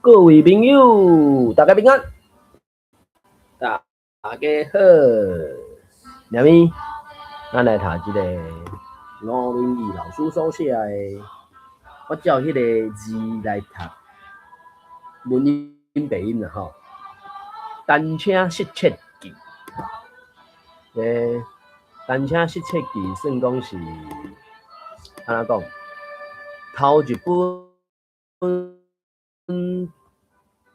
各位朋友，大家平安，大家好。下面咱來讀這个吳明益老師所寫的，我照彼个字來讀，文音白音啦吼。單車失竊記，單車失竊記算講是按怎講？頭一本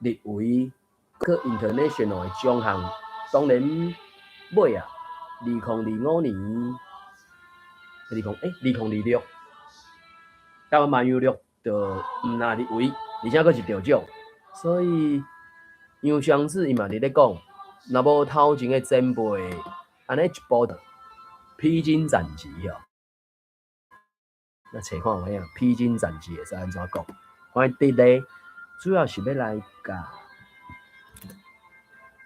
入圍去 international 的獎項，當然尾啊，2025年，2026，台灣萬有六就毋若入圍，而且閣是得獎，所以楊雙子伊嘛佇咧講，若無頭前的前輩，按呢一步披荊斬棘哦。咱揣看覓啊？披荊斬棘會使按怎講？反正佇咧主要是欲來共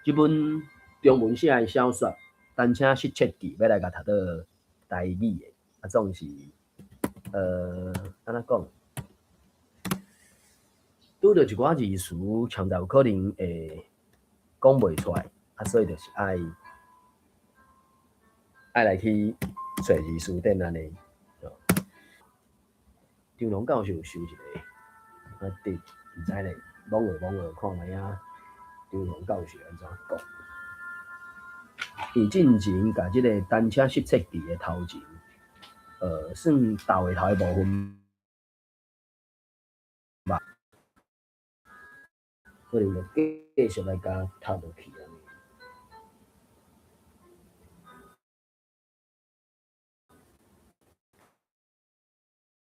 這本中文寫的小說《單車失竊記》，欲來共讀做台語的，啊，總是按怎講？拄著一寡字詞，潛在有可能會講袂出來，啊，所以就是愛來去揣字詞典按呢。張龍教授有收一个，啊，佇毋知咧，罔學罔學看覓仔，張龍教授按怎講？伊進前共這个單車失竊記的頭前，算頭下頭的部分吧，可能就繼續來共讀落去按呢。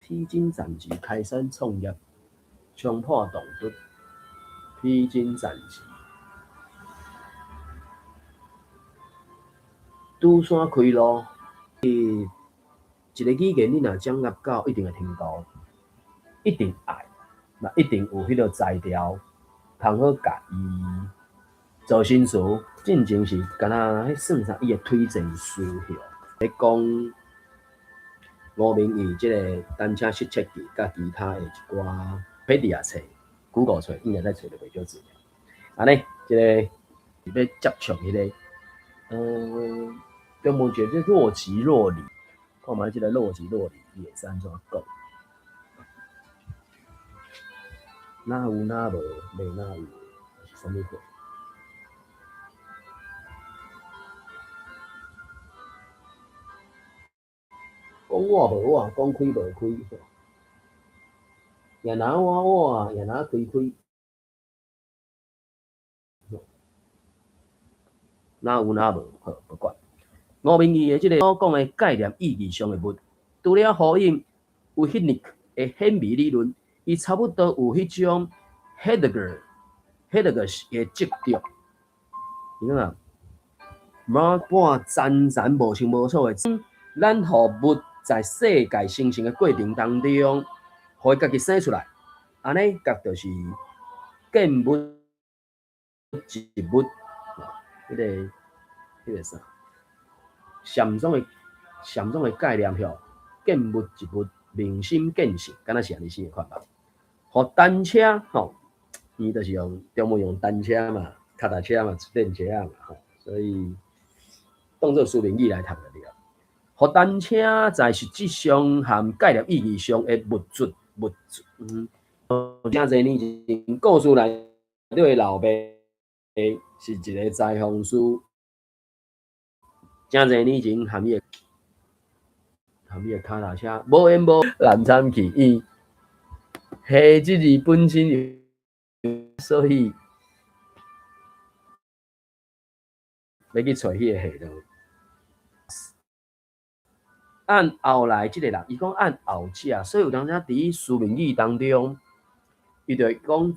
披荊斬棘，開山創業，衝破障礙，披荊斬棘，拄山開路。一個語言你若掌握到一定的程度，一定愛，嘛一定有彼个才調，通好共伊做新詞。進前是敢若彼算啥？伊的推薦詞吼，咧講吳明益這个單車失竊記，佮其他的一寡 Pedia 冊、Google 揣，應該再揣著袂少資料。按呢，這个是欲接觸彼个，中文叫做若即若離，看覓這个若即若離，伊會使按怎講？哪有哪無，袂哪有，是啥物貨？講我無我，講開無開，也若我我，也若開開，哪有哪無，好，不管。吳明益的這个所講的概念意義上的物，除了呼應維希尼克的顯微理論，伊差不多有彼種 Heidegger 的執著。你看，無半層層無清無楚的，咱予物在世界形成的過程當中，予伊家己生出來，按呢，佮就是見物即物，彼个啥？禪宗的概念吼，見物即物，明心見性，敢若是按呢生的看法。予單車吼，伊就是用中文用單車嘛，跤踏車嘛，電車嘛吼，所以當做書面語來讀就對。予單車在實質上含概念意義上的物質物質，誠濟年前故事內底的老爸是一个裁縫師，誠濟年前含伊的跤踏車無緣無難產去，伊下這字本身，所以欲去揣彼个下落。按後來這个人，伊講按後者，所以有當時佇書面語當中，伊就會講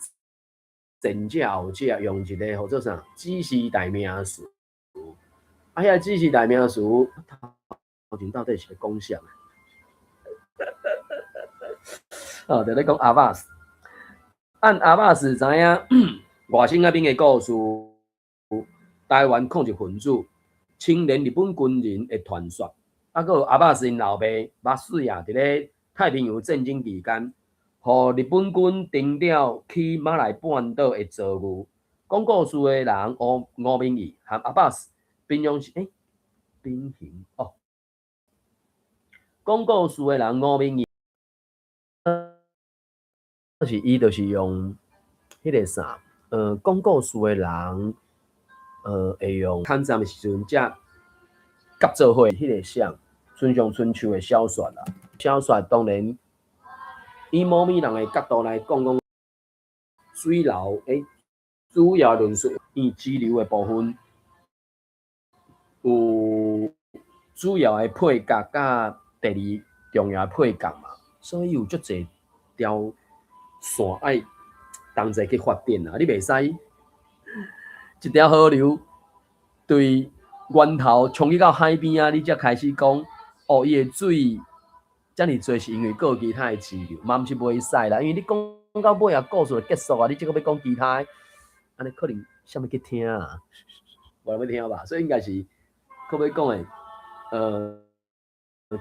前者後者，用一個號做啥指示代名詞。啊，遐指示代名詞頭前到底是咧講啥？哦，就咧講阿巴斯。按阿巴斯知影外省那邊的故事，台灣抗日分子、青年日本軍人的傳說。啊，閣有阿巴斯𪜶老爸巴斯亞佇咧太平洋戰爭期間，予日本軍征調去馬來半島的遭遇。講故事的人吳吳明義和阿巴斯平常時，欸，平行哦。講故事的人吳明義，是伊就是用彼个啥，講故事的人，會用抗戰的時陣才合做伙，彼个啥，村上春樹的小說啦。小說當然以某物人的角度來講，講水流，欸，主要論述伊支流的部分，有主要的配角佮第二重要的配角嘛，所以有足濟條線愛同齊去發展啊！你袂使一條河流對源頭衝去到海邊啊，你才開始講哦，伊的水遮爾濟是因為閣有其他的支流，嘛毋是袂使啦，因為你講到尾啊，故事就結束啊，你這閣欲講其他的，按呢可能啥物去聽啊？無人欲聽吧？所以應該是閣欲講的，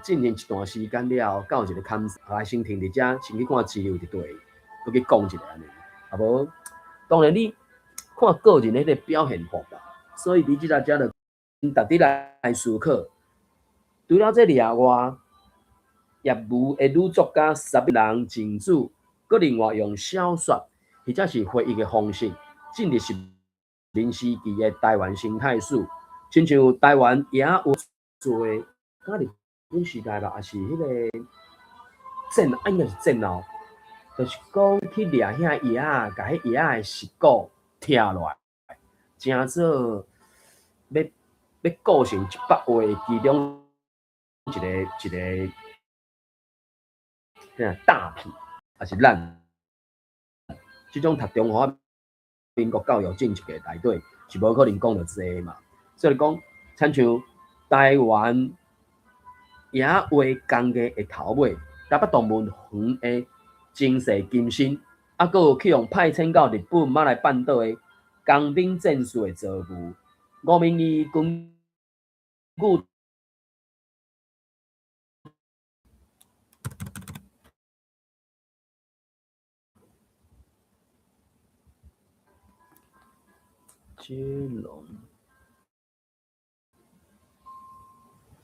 進行一段時間了後，到一個坎，來先停佇遮，先去看資料就對，閣去講一下按呢，啊無，當然你看個人彼個表現法啦，所以佇這個遮就值得來思考。除了這掠外，業務的女作家十一人靜子，閣另外用小說或者是回憶的方式，進入殖民時期的台灣生態史，親像台灣也有做甲日本時代吧，抑是彼個戰，應該是戰後，就是講去掠遐葉仔，共彼葉仔的蝕骨拆落來，成做欲欲構成一幅畫其中一个一个啥大片，抑是咱這種讀中華民國教育政策的內底是無可能講著這嘛。所以講，親像台灣野畫工藝的頭尾，台北動物園的前世今生，啊，閣有去予派遣到日本馬來半島的工兵戰士的遭遇。吳明義根據這攏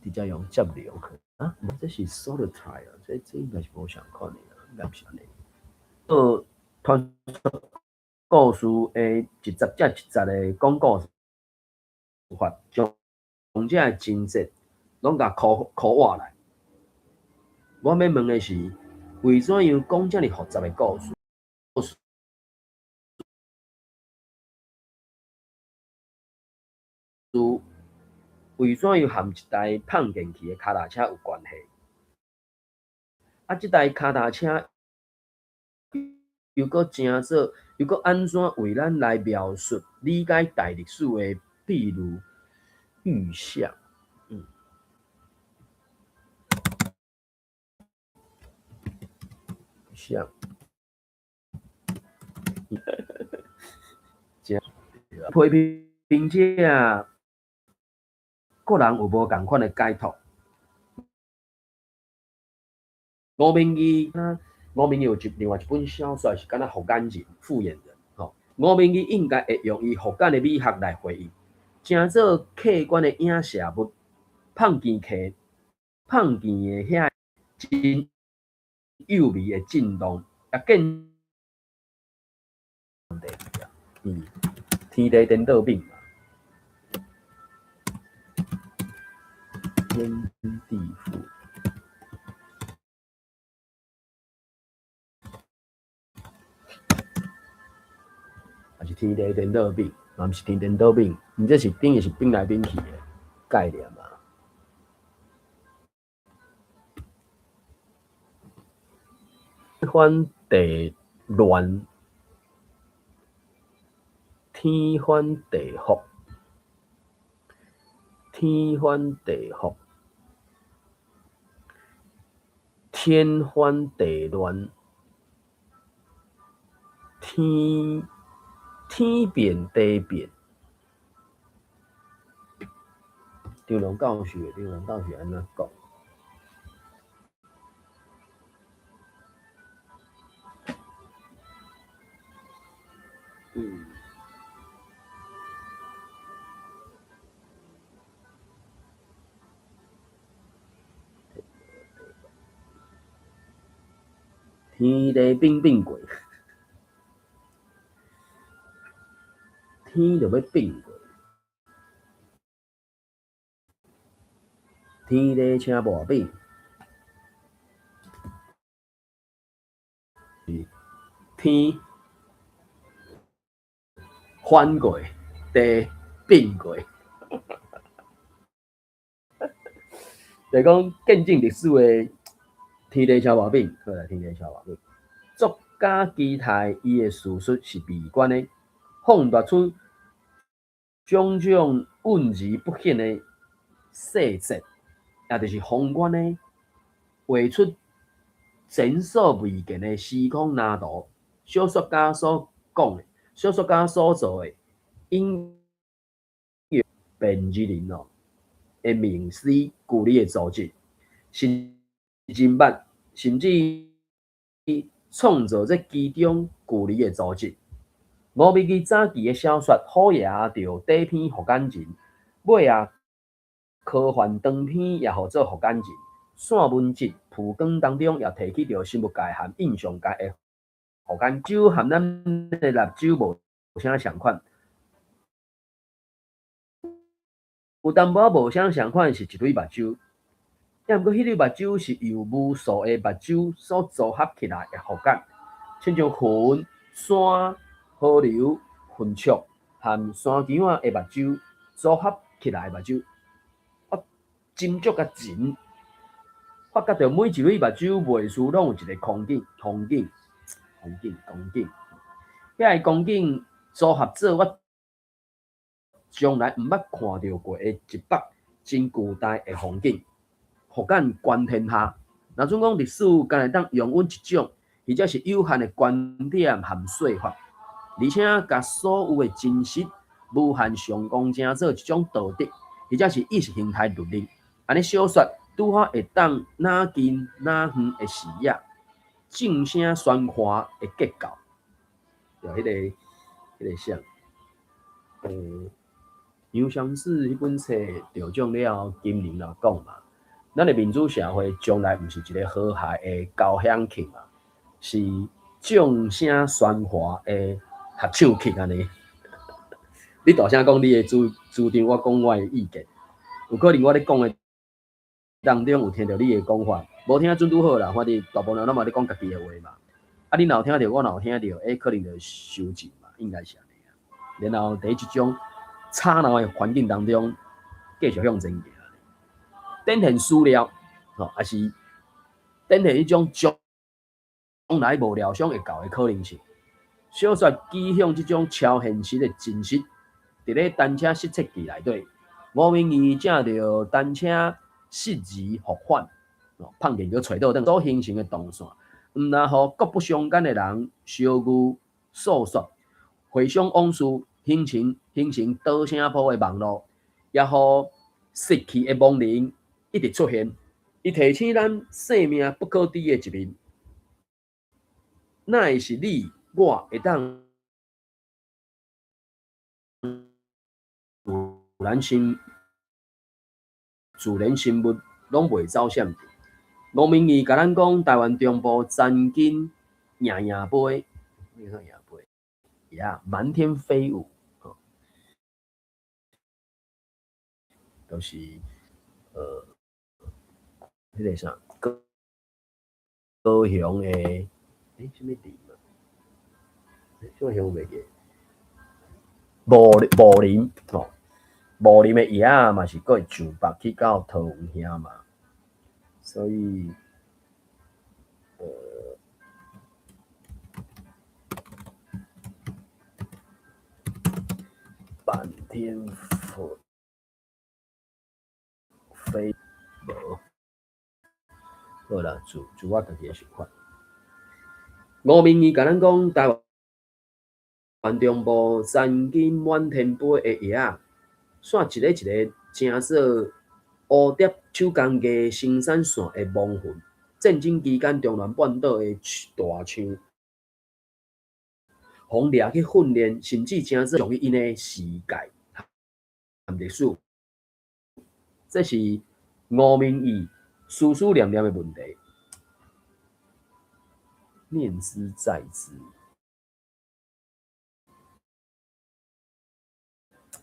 直接用接龍啊？這是 solitary 啊，這這應該是無相款的啦，應該毋是按呢。傳說故事的一節接一節的講故事法，將這个情節攏共箍箍活來。我欲問的是，為怎樣講遮爾複雜的故事？為怎樣和一台放電器的跤踏車有關係？啊，這台跤踏車又閣成做，又閣按怎為咱來描述理解大歷史的比喻意象？像，批評者個人有無仝款的解讀？吳明義，吳明義有一另外一本小說是敢若複眼人、複眼人，吼。吳明義應該會用伊複眼的美學來回應，成做客觀的影射物，放電器、放電的遐真幼微的震動，也見天地顛倒變嘛，天地賦，抑是天地顛倒變，嘛毋是天顛倒變，毋這是等於是變來變去的概念嘛。天翻地亂，天翻地覆，天翻地覆，天翻地亂，天天變地變。張龍教授，張龍教授按怎講？天地變變過，天著欲變過，天地車跋變，天翻過，地變過，就是講見證歷史的天地車跋變，好啦，天地車跋變。作家期待伊的敘述是微觀的，放大出種種隱而不顯的細節，也就是宏觀的畫出前所未見的時空藍圖。小說家所講的，小說家所做的，引用卞之琳哦的名詩舊禮的組織，是人物，甚至創造這其中舊禮的組織。吳明益早期的小說《虎爺著短篇福建人》，尾仔科幻長篇也號做福建人。散文集《曝光》當中也提起著生物界和印象界的福建州和咱的蠟酒無啥仝款，有淡薄仔無啥仝款是一蕊目睭，抑毋過彼蕊目睭是由無數的目睭所組合起來的福建，親像雲、山、河流、雲石和山丘仔的目睭組合起來的目睭，我斟酌甲真，發覺著每一蕊目睭袂輸攏有一个空景、風景、風景、光景，遐个光景組合做我從來毋捌看著過的一幅真巨大的風景，福建觀天下。若準講歷史敢會當容忍一種，或者是有限的觀點和說法，而且共所有的真實無限上綱成做一種道德，或者是意識形態律令，按呢小說拄好會當若近若遠的視野，眾聲喧譁的結構，就彼個啥，楊相子彼本冊得獎了，金玲就講嘛，咱的民主社會從來毋是一个和諧的交響曲嘛，是眾聲喧譁的合唱曲按呢。你大聲講你的主主張，我講我的意見，有可能我咧講的當中有聽著你的講法，無聽準拄好啦，反正大部分攏嘛咧講家己的話嘛。啊，你若有聽著，我若有聽著，可能就相近嘛，應該是按呢啊。然後佇這種吵鬧的環境當中，繼續向前行，展現史料，吼，抑是展現彼種將來無料想會到的可能性。小說指向這種超現實的真實，佇咧單車實測記內底，吳明益藉著單車失而復返，胖健閣揣倒轉所形成的動線，毋但予各不相干的人相遇訴說，回想往事，形成多聲部的網路，也予逝去的亡靈一直出現。伊提醒咱生命不可知的一面，哪會是你我會當自然生物攏袂走閃去。吳明益共咱講，台灣中部曾經夜夜飛，咩叫夜飛？呀，漫天飛舞，吼，都是彼个啥高高雄的，啥物林啊？啥物乡袂記？武林吼，武林的葉仔嘛是閣會上北去到桃園遐嘛，所以漫天飛舞，好啦，自自我家己的想法。吳明益共咱講，台灣中部曾經滿天飛的葉仔，煞一个一个成做蝴蝶手工藝生產線的亡魂。戰爭期間，中南半島的大象，予掠去訓練，甚至成做屬於𪜶的世界和歷史。這是吳明益思思念念的問題。念茲在茲，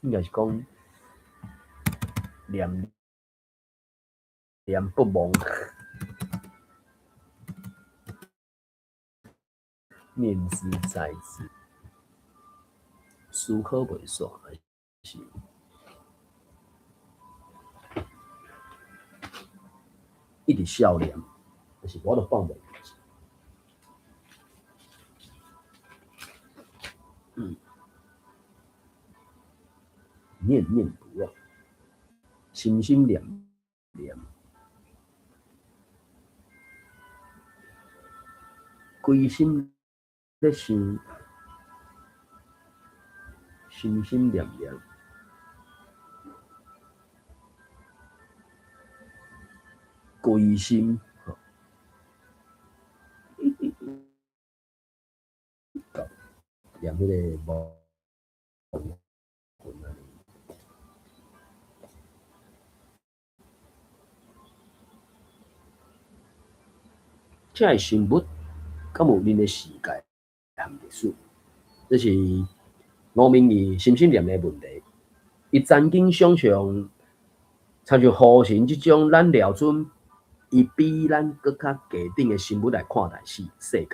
應該是講念念不忘，念茲在茲，思考袂煞，是一直笑念，但是我都放袂記。念念不忘，心心念念，規心咧想，心心念念，規心，念彼个亡魂按呢。這个生物敢有恁的世界和歷史？這是吳明義心心念的問題。伊曾經想像，親像河神這種咱料準，伊比咱閣較低等的生物來看待世界。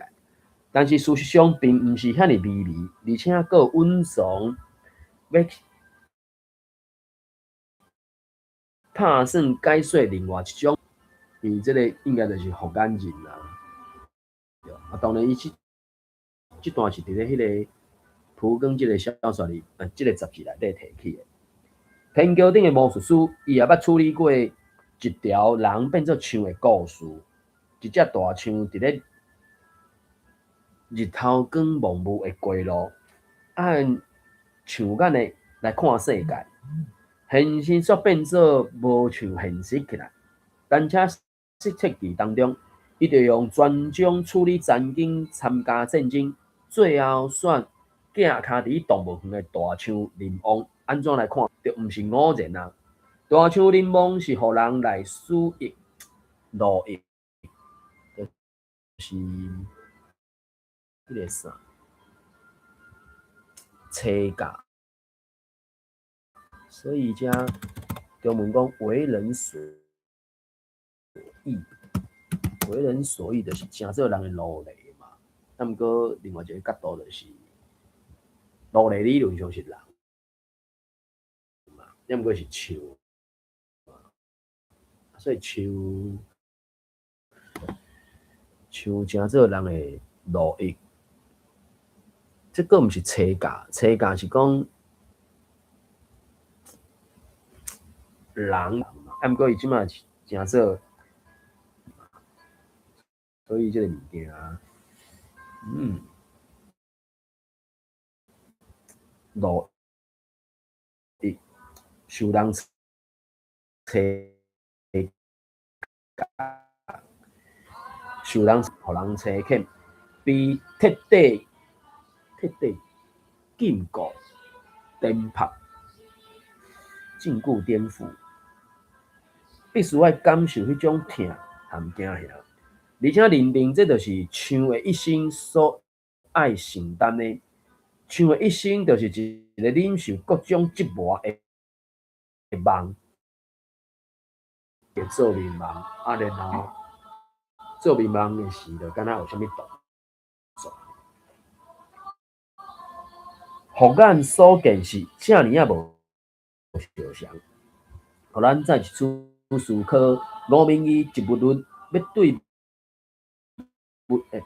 但是事實上並毋是遐爾微微，而且閣有隱藏欲拍算解說另外一種，伊這個應該就是複眼人啦。啊，當然伊這段是佇咧彼个蒲光這个小說裡，這個雜誌內底提起的。天橋頂的魔術師，伊也捌處理過一條人變做象的故事。一隻大象佇咧日頭光霧霧的街路，按象眼的來看世界，現實煞變做無像現實起來。單車失窃記當中，伊就用專章處理曾經參加戰爭，最後煞寄跤佇動物園的大象林王，按怎來看，就毋是偶然啊！大象林王是予人來使役、奴役，就是彼个啥，车价。所以遮中文講為人所役，為人所役就是成做人的奴隸嘛。啊，毋過另外一个角度就是，奴隸理論上是人嘛，抑毋過是象嘛，所以象象成做人的奴役，這閣毋是车價，车價是講人，啊，毋過伊這擺是成做，所以這个物件，奴役受人车價，受人予人差遣，被徹底徹底禁錮、顛覆、禁錮顛覆，必須愛感受彼種疼和驚嚇，而且認定這就是象的一生所愛承擔的。象的一生就是一个忍受各種折磨的夢，做眠夢，啊，然後做眠夢的時，就敢若有啥物動作。複眼所見是遮爾仔無相像，予咱再一次思考吳明義一物論欲對物，予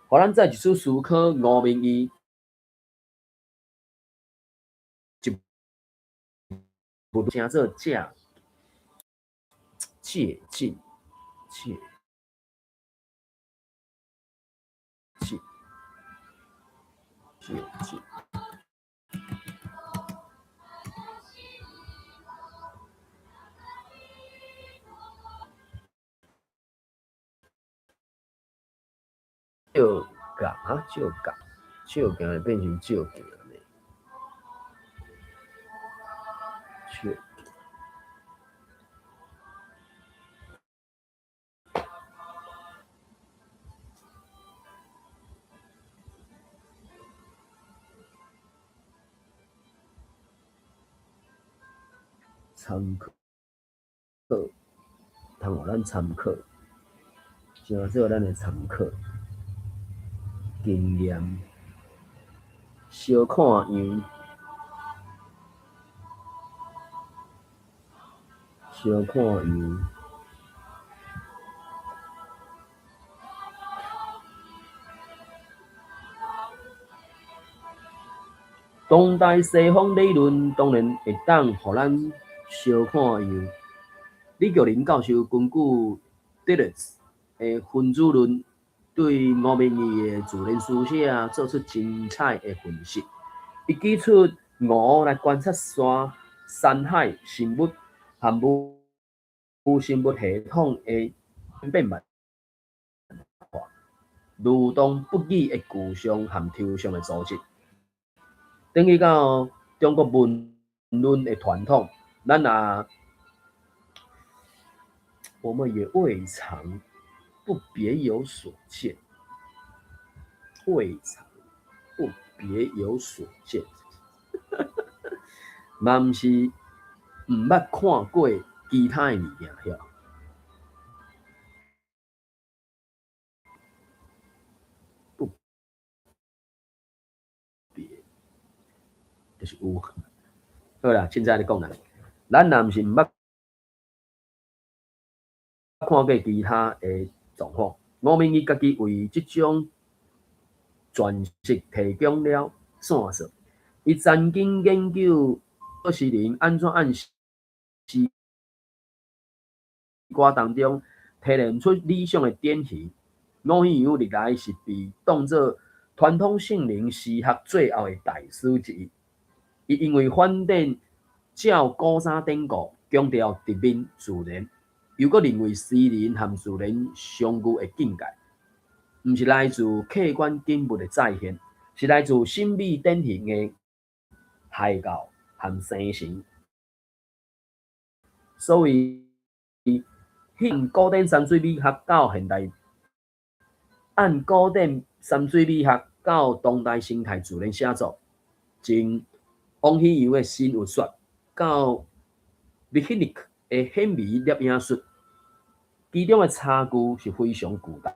咱再一次思考吳明義一物稱做借借鏡借鏡借鏡。照鏡啊，照鏡，照鏡會變成照鏡呢？照。參考，通予咱參考，成做咱的參考經驗，相看樣，相看樣。當代西方理論當然會當予咱相看樣。李玉林教授根據德勒茲的分子論，對吳明益的自然書寫做出精彩的分析。伊舉出吳來觀察山、山海生物和無生物系統的千變萬化，如同不語的具象和抽象的組織。轉去到中國文論的傳統，咱也我們也未嘗不別有所見，未嘗不別有所見，嘛毋是毋捌看過其他的物件遐。不別，就是有。好啦，凊彩咧講啦，咱若毋是毋捌看過其他的狀況，吳明益家己為這種詮釋提供了線索。伊曾經研究詩人按怎按詩歌當中提煉出理想的典型。吳希陽歷來是被當作傳統性靈詩學最後的大師之一。伊因為反對照古早典故，強調直面自然，又閣認為詩人和自然相遇的境界，毋是來自客觀景物的再現，是來自審美典型的邂逅和生成。所以，按古典山水美學到現代，按古典山水美學到當代生態自然寫作，從王希陽的神韻說到米希尼克的顯微攝影術，其中的差距是非常巨大。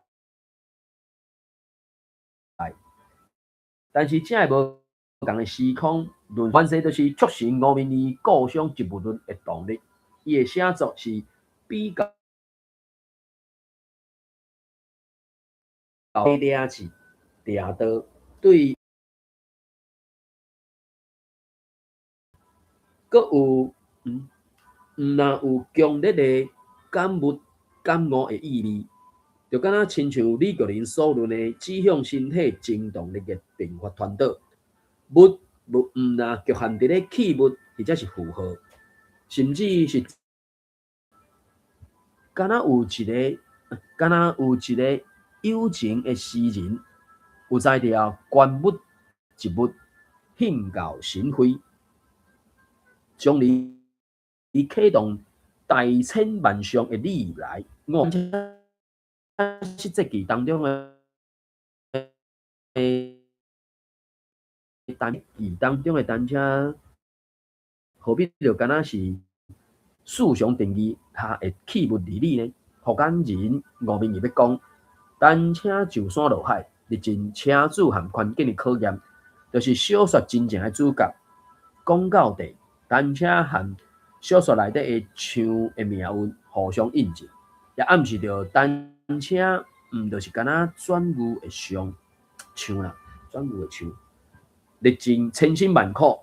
但是，這个無仝的時空論，凡勢就是促成吳明益故鄉植物論的動力。伊的寫作是比較掠字掠刀對，閣有毋若有強烈的感物感悟的意味，就敢若親像李玉林所論的指向身體情動力的併發傳導，物毋若局限佇咧器物或者是符號，甚至是敢若有一个有情的詩人，有才調觀物植物，興到神飛，將你啟動大千萬象的理來，我實際記當中的單記當中的單車，何必就敢若是思想定義下的器物而已呢？福建人吳明益欲講，單車上山落海，歷盡車主和環境的考驗，就是小說真正的主角。講到底，單車和小說內底的象的命運互相印證，也暗示著單車毋就是敢若轉喻的象象啦，轉喻的象，歷盡千辛萬苦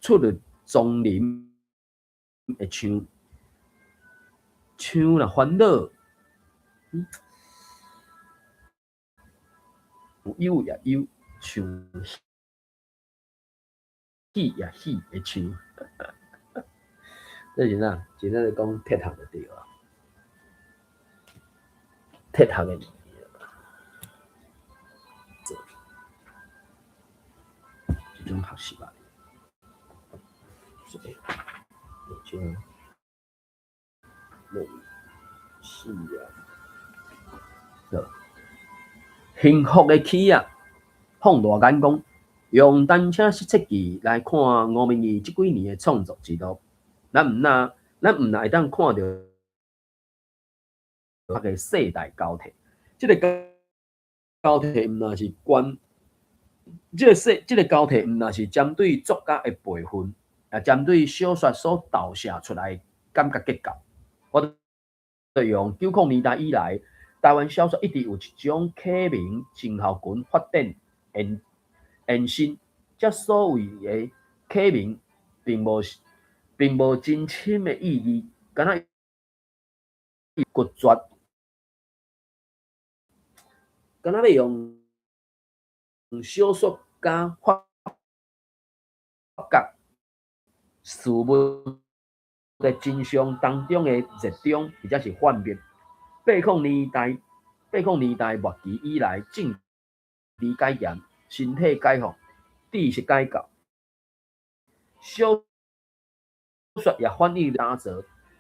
出入叢林的象，象若煩惱，有憂也憂，像喜也喜的象。這是啥？真正咧講哲學就對啊，哲學的物件，這種學習吧。所以，就是啊，幸福的起仔，放大眼光，用單車實測記來看吳明益這幾年的創作之路，咱毋若咱毋但會當看著個世代交替，這个交替毋但是關，這个交替毋但是針對作家的輩份，也針對小說所投射出來的感覺結構。我就用90年代以來，台灣小說一直有一種啟蒙症候群發展延伸，這所謂的啟蒙，並無真深的意義，敢若決絕，敢若欲用小說家發覺事物的真相當中的熱衷，或者是幻滅。80年代末期以來，政治解嚴、身體解放、知識解構，小說也反映打造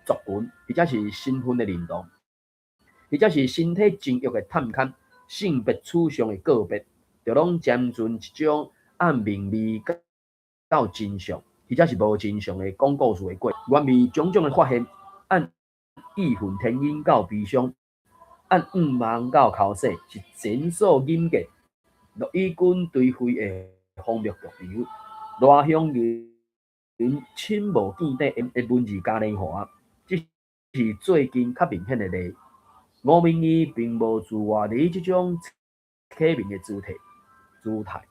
族群，或者是身份的認同，或者是身體情慾的探勘、性別取向的告別，就攏沾存一種按明媚到真相，或者是無真相的講故事的過程。原味種種的發現，按義憤填膺到悲傷，按向望到哭訴，是前所忍見。駱以軍頹廢的荒謬劇場，賴香伶深無見底的文字嘉年華，這是最近較明顯的例。吳明益並無自外佇這種啟蒙的姿態，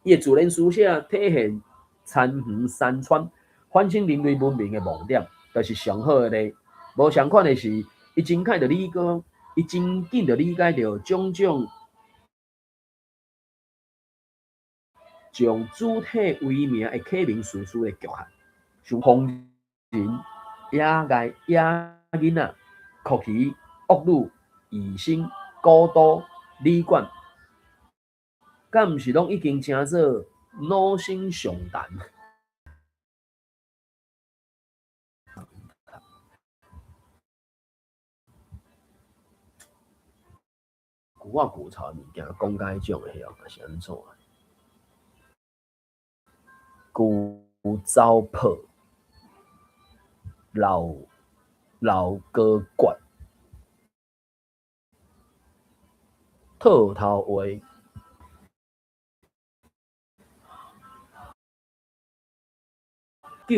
伊的自然書寫體現田園山川，反省人類文明的盲點，就是上好的例。無相仝的是，伊真緊就理解著種種將主體為名的啟蒙敘事的局限，像瘋人、野囡仔、哭魚、惡女、醫生、古都、旅館，敢毋是攏已經成做老生常談？舊我舊臭物件講甲彼種的遐，是按怎？舊糟粕，老高骨，套頭話，究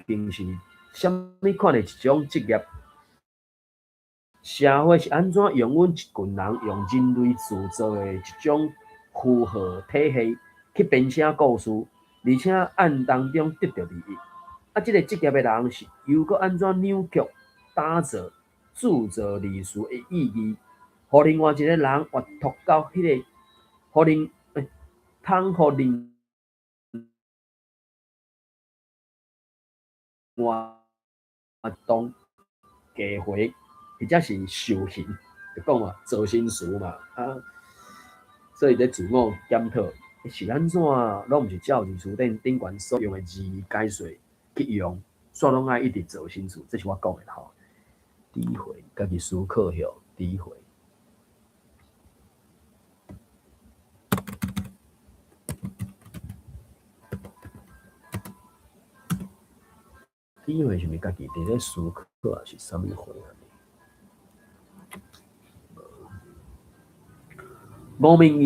竟是啥物款的一種職業？社會是按怎容阮一群人用人類自造的一種符號體系去編寫故事，而且按當中得著利益？啊，這个職業的人是又閣按怎扭曲、打造、鑄造歷史的意義，予另外一个人越脫到彼个，予另欸，通予另外當機會，或者是受刑，就講嘛，造新詞嘛，啊，所以咧自我檢討是按怎，攏毋是照字詞典頂懸所用的字解說去用，煞攏愛一直造新詞，這是我講的吼。智慧，家己思考下，智慧。智慧是毋是家己佇咧思考，抑是啥物貨啊？吳明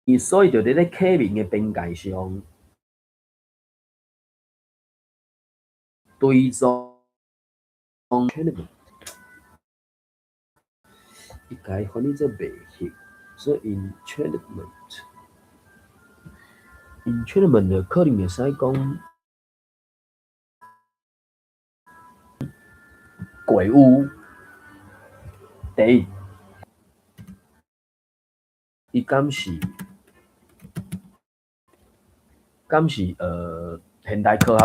益，所以就佇咧啟蒙的邊界上，追蹤。伊共伊翻譯做迷惑，所以 enchantment，enchantment 就可能會使講鬼屋。第一，伊敢是現代科學？